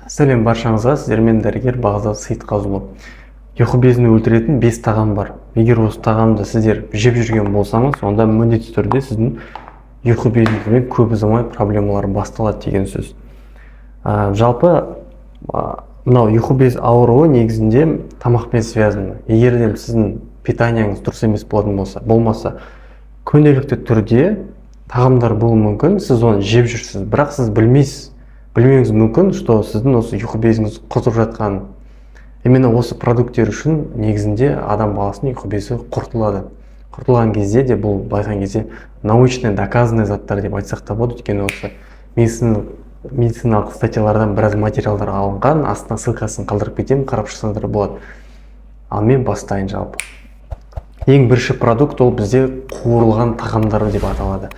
Сәлем баршаңызға! Сіздермен дәрігер Бағзат Сейітқазұлы. Ұйқы безін өлтіретін бес тағам бар. Егер осы тағамды сіздер жеп жүрген болсаңыз, онда міндетті түрде сіздің ұйқы безіңізбен көп ұзамай проблемалар басталады деген сөз. Жалпы, мынау ұйқы без ауруы негізінде тамақпен связаны. Егер де сіздің питанияңыз дұрыс емес болатын болса, болмаса күнделікті түрде тағамдар болуы мүмкін, сіз оны жеп жүрсіз, бірақ сіз білмейсіз, білмеуіңіз мүмкін, что сіздің осы ұйқы безіңіз құртып жатқанын. Именно осы продукттер үшін негізінде адам баласының ұйқы безі құртылады. Құртылған кезде де, бұл былай айтқан кезде, научно доказанный заттар деп айтсақ та болады, өйткені осы медициналық статьялардан біраз материалдар алынған. Астына ссылкасын қалдырып кетемін, қарап шықсаңыздар болады. Ал мен бастайын. Жалпы, ең бірінші продукт ол бізде қуырылған тағамдар деп аталады.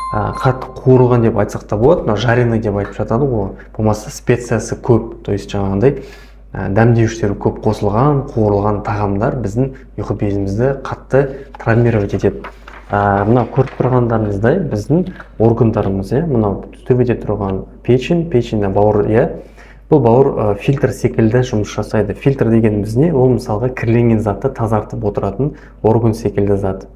Қатты қуырылған деп айтсақ та болады, мынау жареный деп айтып жатады ғой, болмаса специясы көп, то есть жаңағындай дәмдеуіштері көп қосылған қуырылған тағамдар біздің ұйқы безімізді қатты травмировать етеді. Мынау көріп тұрғандарыңыздай, біздің органдарымыз, иә, мынау төбеде тұрған печень, печень, бауыр, иә. Бұл бауыр фильтр секілді жұмыс жасайды. Фильтр дегеніміз не? Ол, мысалға, кірленген затты тазартып отыратын орган секілді зат.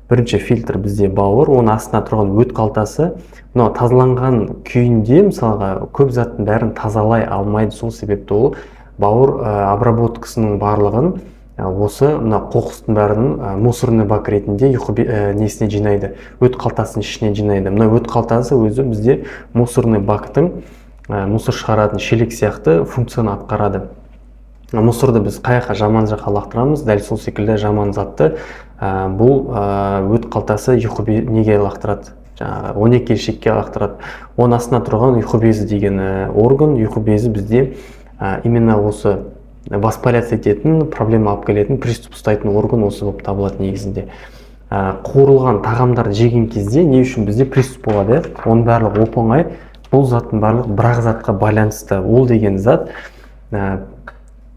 Бірінші фильтр бізде бауыр, оның астына тұрған өт қалтасы. Мынау тазаланған күйінде, мысалға, көп заттың бәрін тазалай алмайды. Сол себепті ол бауыр обработкасының барлығын, осы мына қоқыстың бәрін мусорный бак ретінде ұйқы несіне жинайды, өт қалтасының ішіне жинайды. Мына өт қалтасы өзі бізде мусорный бактың, мусор шығаратын шелек сияқты функцияны атқарады. Мусорды біз қай жаққа, жаман жаққа лақтырамыз, дәл сол секілді жаман затты бұл өт қалтасы ұйқы неге лақтырады, жаңағы 12 ішекке лақтырады. Оның астында тұрған ұйқы безі деген орган. Ұйқы безі бізде именно осы воспаляться ететін, проблема алып келетін, приступ ұстайтын орган осы болып табылады негізінде. Қуырылған тағамдарды жеген кезде не үшін бізде приступ болады, иә? Оның барлығы оп оңай, бұл заттың барлығы бір ақ затқа байланысты. Ол деген зат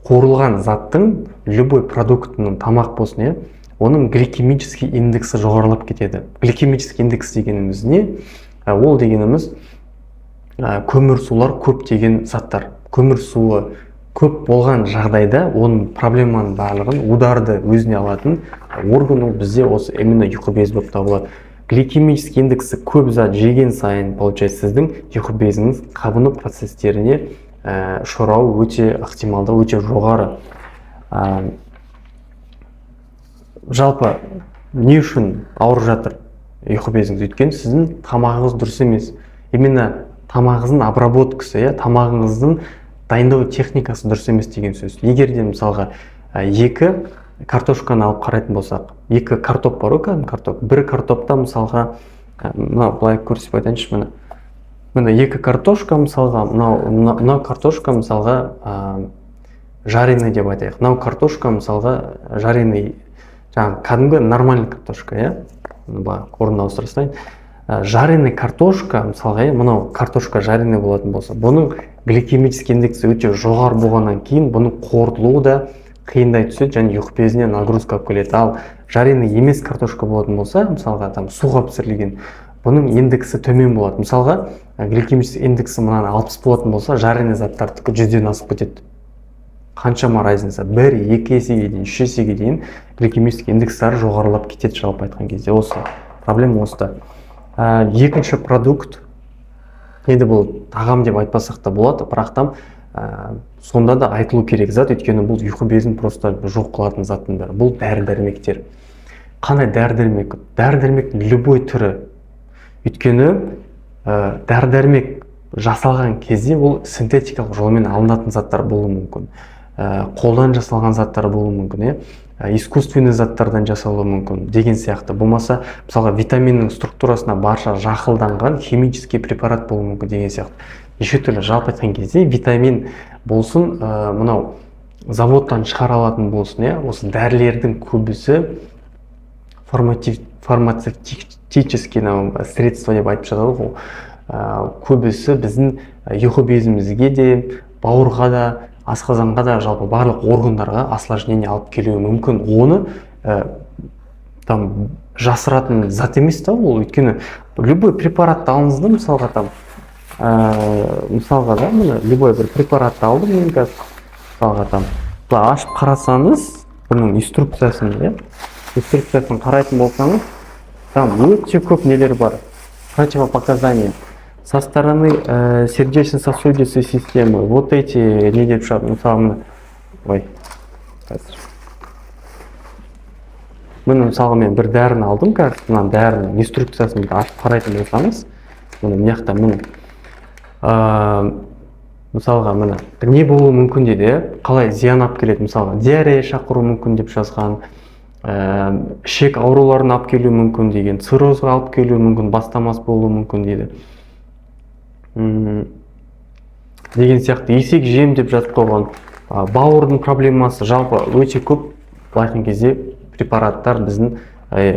қуырылған заттың любой продуктының, тамақ болсын, иә, оның гликемический индексі жоғарылап кетеді. Гликемический индекс дегеніміз не? Ол дегеніміз көмірсулар көп деген заттар. Көмірсуы көп болған жағдайда оның проблеманың барлығын, ударды өзіне алатын орган ол бізде осы именно ұйқы безі болып табылады. Гликемический индексі көп зат жеген сайын, получается, сіздің ұйқы безіңіз қабыну процестеріне ұшырау өте ықтималдығы өте жоғары. Жалпы, не үшін ауырып жатыр ұйқы безіңіз? Өйткені сіздің тамағыңыз дұрыс емес, именно тамағыңыздың обработкасы, иә, тамағыңыздың дайындау техникасы дұрыс емес деген сөз. Егер де, мысалға, екі картошканы алып қарайтын болсақ, екі картоп бар ғой, кәдімгі картоп. Бір картопта, мысалға, мынау былай көрсетіп айтайыншы, міне, міне, екі картошка, мысалға, мынау мынау картошка, мысалға, жареный деп айтайық, мынау картошка, мысалға, жареный, жаңағы кәдімгі нормальный картошка, иә. Былай орнын ауыстыра салайын. Жареный картошка, мысалға, иә, мынау картошка жареный болатын болса, бұның гликемический индексі өте жоғары болғаннан кейін бұның қорытылуы да қиындай түседі және ұйқы безіне нагрузка алып келеді. Ал жареный емес картошка болатын болса, мысалға, там суға пісірілген, бұның индексі төмен болады. Мысалға, гликемический индексі мынаның 60 болатын болса, жареный заттардікі 100-ден асып кетеді. Қаншама разница: бір екі есеге дейін, үш есеге дейін гликемический индекстері жоғарылап кетеді. Жалпы айтқан кезде, осы проблема осыда. Екінші продукт, енді бұл тағам деп айтпасақ та болады, бірақ та сонда да айтылу керек зат, өйткені бұл ұйқы безін просто жоқ қылатын заттың бірі. Бұл дәрі дәрмектер. Қандай дәрі дәрмек? Дәрі дәрмектің любой түрі. Өйткені дәрі дәрмек жасалған кезде ол синтетикалық жолмен алынатын заттар болуы мүмкін, қолдан жасалған заттар болуы мүмкін, иә, искусственный заттардан жасалуы мүмкін деген сияқты. Болмаса, мысалға, витаминнің структурасына барша жақылданған химический препарат болуы мүмкін деген сияқты, неше түрлі. Жалпы айтқан кезде, витамин болсын, мынау заводтан шығара алатын болсын, иә, осы дәрілердің көбісі фармацевтический мынау средство деп айтып жатады ғой. Көбісі біздің ұйқы безімізге де, бауырға да, асқазанға да, жалпы барлық органдарға осложнение алып келуі мүмкін. Оны там жасыратын зат емес та ол, өйткені любой препаратты алыңыз да, мысалға, там Мысалға да, міне, любой бір препаратты алдым мен қазір. Мысалға, там былай ашып қарасаңыз бұның инструкциясын, иә, инструкциясын қарайтын болсаңыз, там өте көп нелер бар: противопоказания со стороны сердечно-сосудистой системы, вот эти не деп шығады. Мысалы, міне, ой, қазір, міне, мысалға, мен бір дәріні алдым қазір. Мына дәрінің инструкциясын ашып қарайтын болсаңыз, міне, мына жақта, міне, мысалға, міне, не болуы мүмкін дейді, иә, қалай зиян алып келеді. Мысалға, диарея шақыруы мүмкін деп жазған, ішек ауруларын алып келуі мүмкін деген, циррозға алып келуі мүмкін, бастамас болуы мүмкін дейді деген сияқты. Есек жем деп жазып қойған. Бауырдың проблемасы, жалпы өте көп. Былай айтқан кезде, препараттар біздің,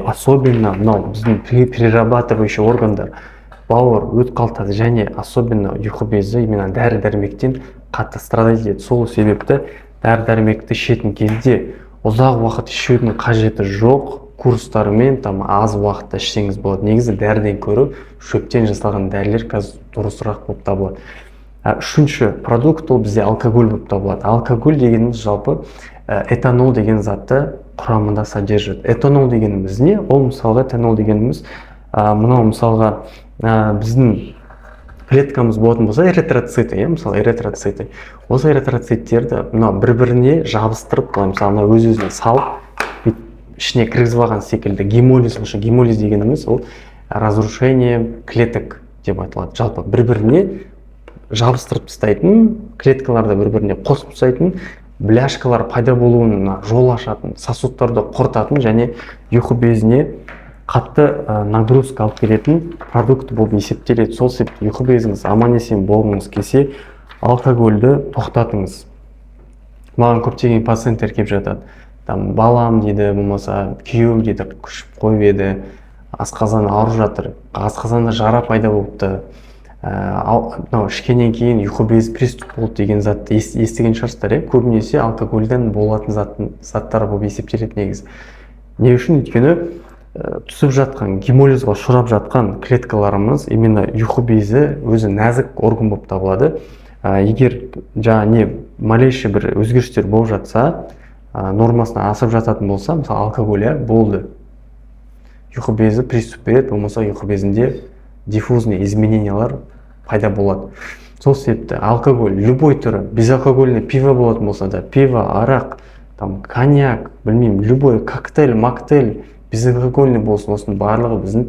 особенно мынау біздің перерабатывающий органдар, бауыр, өт қалтасы және особенно ұйқы безі именно дәрі дәрмектен қатты страдать етеді. Сол себепті дәрі дәрмекті ішетін кезде ұзақ уақыт ішудің қажеті жоқ, курстарымен там аз уақытта ішсеңіз болады. Негізі дәріден көрі шөптен жасалған дәрілер қазір дұрысырақ болып табылады. Үшінші продукт ол бізде алкоголь болып табылады. Алкоголь дегеніміз жалпы этанол деген затты құрамында содержит. Этанол дегеніміз не ол? Мысалға, этанол дегеніміз мынау, мысалға, біздің клеткамыз болатын болса, эритроциты, иә, мысалы, эритроциты, осы эритроциттерді мынау бір біріне жабыстырып, былай, мысалы, мына өз өзіне салып, бүйтіп ішіне кіргізіп алған секілді. Гемолиз. Гемолиз дегеніміз ол разрушение клеток деп айтылады. Жалпы бір біріне жабыстырып тастайтын, клеткаларды бір біріне қосып тастайтын, бляшкалар пайда болуына жол ашатын, сосудтарды құртатын және ұйқы безіне қатты нагрузка алып келетін продукт болып есептеледі. Сол себепті ұйқы безіңіз аман есен болғыңыз келсе, алкогольді тоқтатыңыз. Маған көптеген пациенттер келіп жатады, там балам дейді, болмаса күйеуім дейді, ішіп қойып еді, асқазаны ауырып жатыр, асқазанда жара пайда болыпты, мынау ішкеннен кейін ұйқы безі приступ болды деген затты естіген шығарсыздар, иә. Көбінесе алкогольден болатын заттар болып есептеледі негізі. Не үшін? Өйткені түсіп жатқан, гемолизға ұшырап жатқан клеткаларымыз, именно ұйқы безі өзі нәзік орган болып табылады. Егер жаңа не малейший бір өзгерістер болып жатса, нормасынан асып жататын болса, мысалы, алкоголь, иә, болды, ұйқы безі приступ береді, болмаса ұйқы безінде диффузный изменениялар пайда болады. Сол себепті алкоголь любой түрі, безалкогольный пиво болатын болса да, пиво, арақ, там коньяк, білмеймін, любой коктейль моктейль безалкогольный болсын, осының барлығы біздің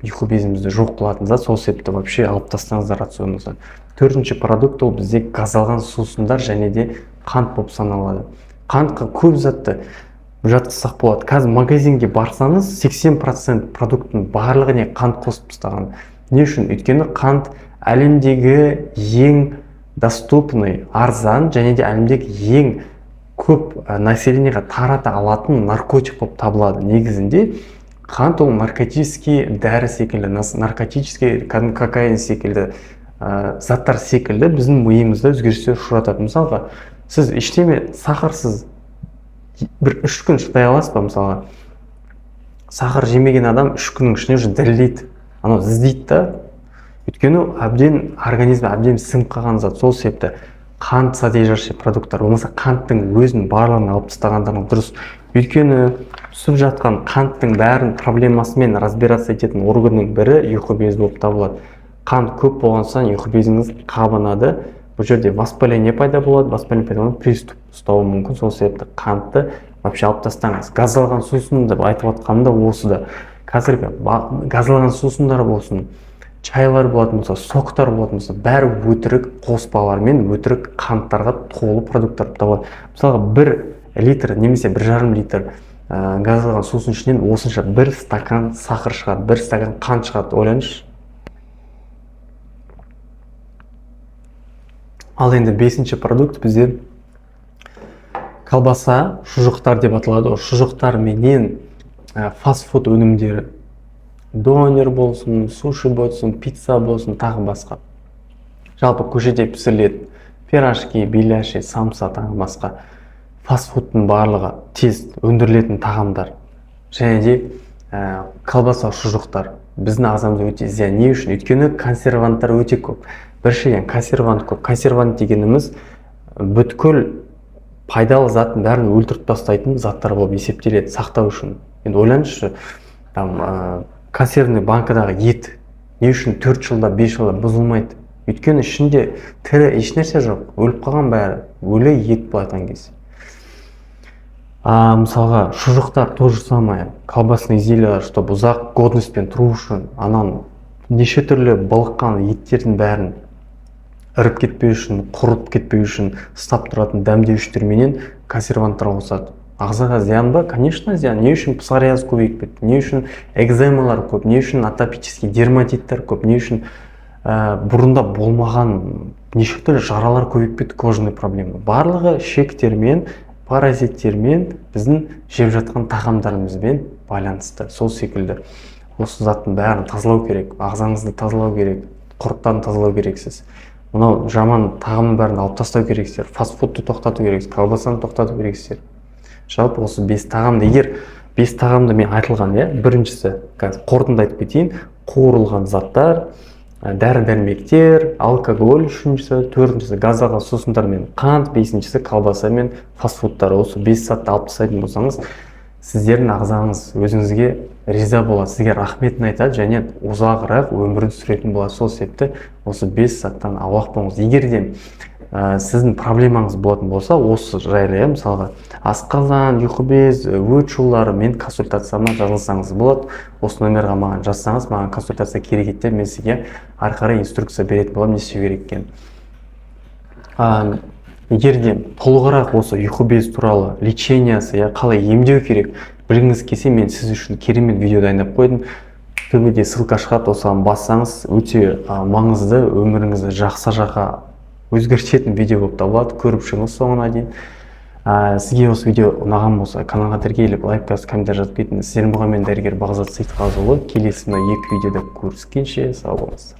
ұйқы безімізді жоқ қылатын зат. Сол себепті вообще алып тастаңыздар рационыңыздан. Төртінші продукт ол бізде газдалған сусындар және де қант болып саналады. Қантқа көп затты жатқызсақ болады. Қазір магазинге барсаңыз, 80% продукттың барлығіне қант қосып тастаған. Не үшін? Өйткені қант әлемдегі ең доступный, арзан және де әлемдегі ең көп населениеға тарата алатын наркотик болып табылады. Негізінде қант ол наркотический дәрі секілді, наркотический кәдімгі кокаин секілді, заттар секілді біздің миымызда өзгерістер ұшыратады. Мысалға, сіз ештеме сахарсыз бір 3 күн шыдай аласыз ба? Мысалға, сахар жемеген адам 3 күннің ішінде уже дірілдейді, анау іздейді да, өйткені әбден организм әбден сіңіп қалған зат. Сол себепті қант содержащий продукттар болмаса қанттың өзін барлығын алып тастағандарың дұрыс. Өйткені түсіп жатқан қанттың бәрін проблемасымен разбираться ететін органның бірі ұйқы безі болып табылады. Қант көп болған сайын ұйқы безіңіз қабынады, бұл жерде воспаление пайда болады, воспаление пайда болады, приступ ұстауы мүмкін. Сол себепті қантты вообще алып тастаңыз. Газдалған сусын деп айтып жатқаным да осы да. Қазіргі газдалған сусындар болсын, чайлар болатын болса, соктар болатын болса, бәрі өтірік қоспалар мен өтірік қанттарға толы продукттар болып табылады. Мысалға, 1 литр немесе 1,5 литр газдалған сусын ішінен осынша бір стакан сахар шығады, бір стакан қант шығады, ойлаңызшы. Ал енді бесінші продукт бізде колбаса, шұжықтар деп аталады ғой. Шұжықтар менен фастфуд өнімдері, донер болсын, суши болсын, пицца болсын, тағы басқа, жалпы көшеде пісірілетін пирожки, беляши, самса, тағы басқа фастфудтың барлығы, тез өндірілетін тағамдар және де Колбаса, шұжықтар біздің ағзамызға өте зиян. Не үшін? Өйткені консерванттар өте көп. Біріншіден, консервант көп. Консервант дегеніміз бүткіл пайдалы заттың бәрін өлтіріп тастайтын заттар болып есептеледі сақтау үшін. Енді ойлаңызшы, там консервный банкадағы ет не үшін 4 жылда, 5 жылда бұзылмайды? Өйткені ішінде тірі ешнәрсе жоқ, өліп қалған бәрі, өлі ет былай айтқан кезде. А мысалға, шұжықтар то же самое, колбасный изделиялар, чтобы ұзақ годность пен тұру үшін, анан неше түрлі былыққан еттердің бәрін іріп кетпеу үшін, құрып кетпеу үшін ұстап тұратын дәмдеуіштерменен консерванттар қосады. Ағзаға зиян ба? Конечно, зиян. Не үшін псориаз көбейіп кетті? Не үшін экземалар көп? Не үшін атопический дерматиттер көп? Не үшін бұрында болмаған неше түрлі жаралар көбейіп кетті, кожный проблема? Барлығы ішектермен, паразиттермен, біздің жеп жатқан тағамдарымызбен байланысты. Сол секілді осы заттың бәрін тазалау керек, ағзаңызды тазалау керек, құрттан тазалау керексіз. Мынау жаман тағамның бәрін алып тастау керексіздер, фастфудты тоқтату керексіз, колбасаны тоқтату керексіздер. Жалпы осы бес тағамды, егер бес тағамды мен айтылған, иә, біріншісі, қазір қорытынды айтып кетейін: қуырылған заттар, дәрі дәрмектер, алкоголь үшіншісі, төртіншісі газдалған сусындар мен қант, бесіншісі колбаса мен фастфудтар. Осы бес затты алып тастайтын болсаңыз, сіздердің ағзаңыз өзіңізге риза болады, сізге рахметін айтады және ұзағырақ өмірін сүретін болады. Сол себепті осы бес заттан аулақ болыңыз. Егер де сіздің проблемаңыз болатын болса осы жайлы, иә, мысалға, асқазан, ұйқы без, өт жолдары, мен консультацияма жазылсаңыз болады. Осы номерға маған жазсаңыз, «Маған консультация керек еді» деп, мен сізге ары қарай инструкция беретін боламын, не істеу керек екенін. Егер де толығырақ осы ұйқы без туралы, лечения сы, иә, қалай емдеу керек білгіңіз келсе, мен сіз үшін керемет видео дайындап қойдым. Төбеде ссылка шығады, осыған бассаңыз, өте маңызды, өміріңізді жақсы жаққа өзгертетін видео болып табылады. Көріп шығыңыз соңына дейін. Сізге осы видео ұнаған болса, каналға тіркеліп, лайк басып, комментарий жазып кетіңіз. Сіздермен болған мен, дәрігер Бағзат Сейітқазыұлы. Келесі мына екі видеода көріскенше, сау болыңыздар.